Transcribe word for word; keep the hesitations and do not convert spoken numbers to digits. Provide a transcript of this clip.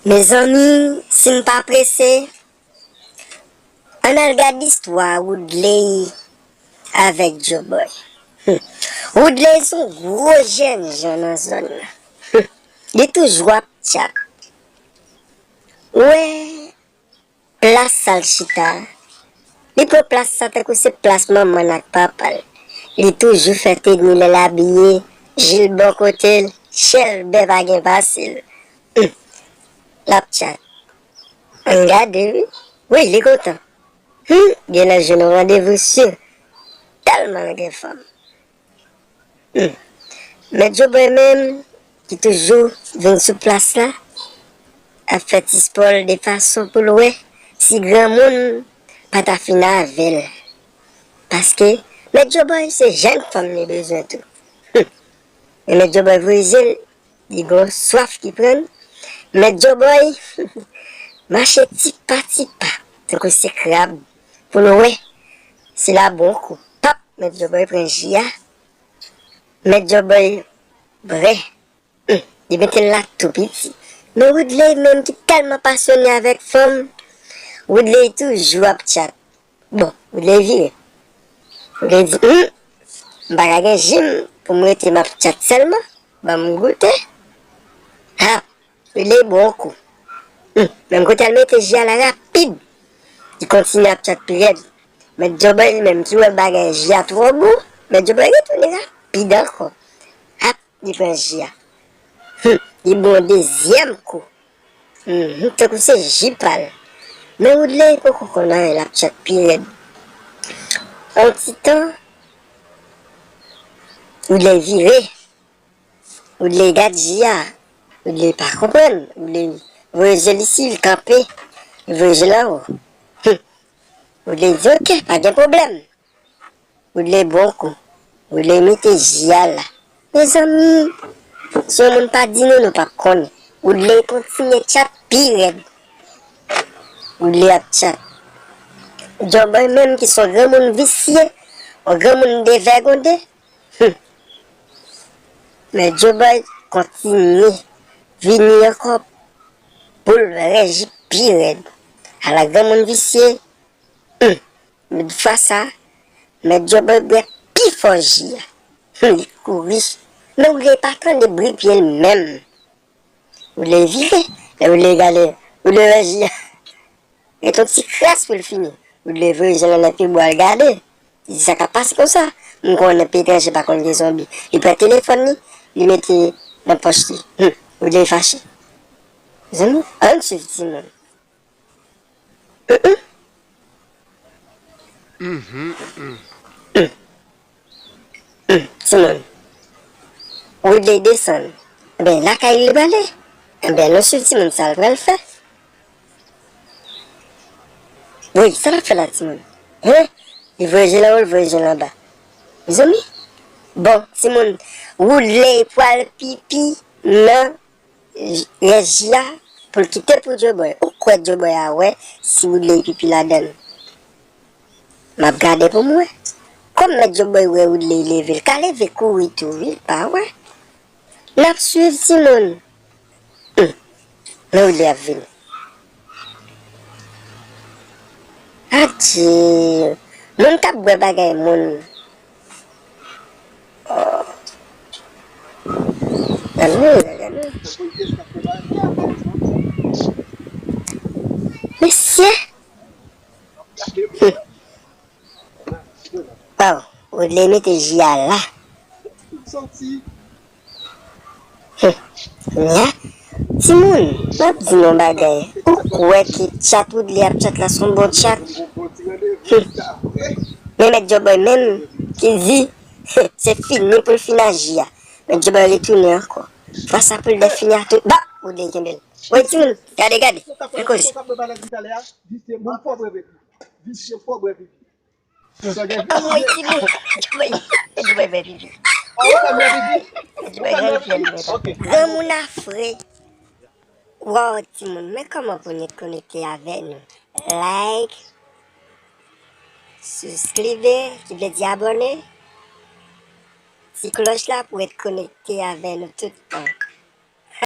Mezanmi, si n pa prese, ann al gad istwa Woodley avèk Joeboy. Hmm. Woodley se yon gwo jènjan nan zòn nan. Hmm. Li toujou ap tchat. Ou wè plas sa l chita a? Li pran plas sa tankou se plas manman l ak papa l. Li toujou fè teni lè l abiye, jilbè kote l, chèlbè pa gen pase l. Hmm. L ap tchat. Ann gade wi. Wi, li kontan. Hmm, genlè jwenn yon randevou si. Tèlman l gen fanm. Hmm. Mèt Joeboy menm, ki toujou vin sou plas la, ap fè ti spò l de fason pou l wè si granmoun pa ta fin avè l. Paske Mèt Joeboy se jèn fanm li bezwen tou. Hmm. Men Mèt Joeboy voye je l, li gon swaf ki pran l. Mèt Joeboy mache ti pa ti pa, tankou se krab, pou l wè si l a bon kou. Pap, Mèt Joeboy pran ji a. Mèt Joeboy bwè. Hmm, li mete l la tou piti. Men Woodley menm ki tèlman pasyone avèk fanm, Woodley toujou ap tchat. Bon, Woodley vire. Woodley di, hmm, m pa ka gen ji m pou m rete m ap tchat sèlman. Ban m goute. Ha, Woodley bon kou. Hmm, menm kote al mete ji a la rapid. Li kontinye ap tchat pi rèd. Mèt Joeboy li menm ki wè bagay ji a twò gou, Mèt Joeboy retounen rapid ankò. Ap, li pran ji a. Hmm, li bwè yon dezyèm kou. Hmm, tankou se ji pa l. Men Woodley poko konn anyen, l ap tchat pi rèd. Yon ti tan, Woodley vire. Woodley gad ji a. Woodley pa konprann. Woodley voye je l isi, li kanpe. Li voye je l anwo. Hmm. Woodley di, oke, pa gen pwoblèm. Woodley bon kou. Woodley mete ji a la. Mezanmi, si yon moun pa di nou, nou p ap konnen. Woodley kontinye tchat pi rèd. Woodley ap tchat. Joeboy menm ki se yon granmoun visye, yon granmoun devègonde. Hmm. Men Joeboy kontinye vini ankò pou l rèji pi rèd. Ala granmoun visye. Hmm. Men fwa sa, Mèt Joeboy bwè pi fò ji a. Hmm, li kouri. Men Woodley pa tande bri pye l menm. Woodley vire. Lè Woodley gade, Woodley wè ji a ret yon ti kras pou l fini. Woodley voye je l anlè pye bwa l gade. Li di sa k ap pase konsa. M konnen peyi etranje pa konn gen zonbi. Li pran telefòn li, li mete nan pòch li. Hmm, Woodley fache. Mezanmi, ann swiv timoun. Timoun. Woodley desann. Enben, lakay li prale. Enben, nou swiv timoun sa l pral fè. Wi, sa l ap fè la, timoun? Hen? Li voye je l anwo, l voye je l anba. Mezanmi. Bon, timoun, Woodley pral pipi nan rès ji a pou l kite pou Joeboy. Ou kwè Joeboy a wè si Woodley pipi ladan l? M ap gade pou m wè. Kòm Mèt Joeboy wè Woodley leve, l ka leve kouri tou wi, l pa wè. N ap swiv timoun. Hmm. Men Woodley ap vini. Adje. Moun k ap bwè bagay moun. Oh. Gade, gade. Mesye. Hmm. Waw, Woodley mete ji a la. Hmm. Nya, timoun, m ap di nou yon bagay. Ou kwè ke tchat Woodley ap tchat la se yon bon tchat? Hmm. Men Mèt Joeboy menm ki di se fini pou l fin ak ji a. Mèt Joeboy retounen ankò. Fwa sa pou l dèfini a tout. Ba! Woodley kenbe l. Woy timoun, gade, gade. Fè koze. Anmwey timoun. Anmwey, Joeboy, Joeboy bwè pipi. Joeboy bwè pipi. Granmoun a fre. Wow, timoun, men kòman pou n konekte avè nou. Like, subscribe, ki vle di abòne. Ti klòch la pou w konekte avè nou tout tan.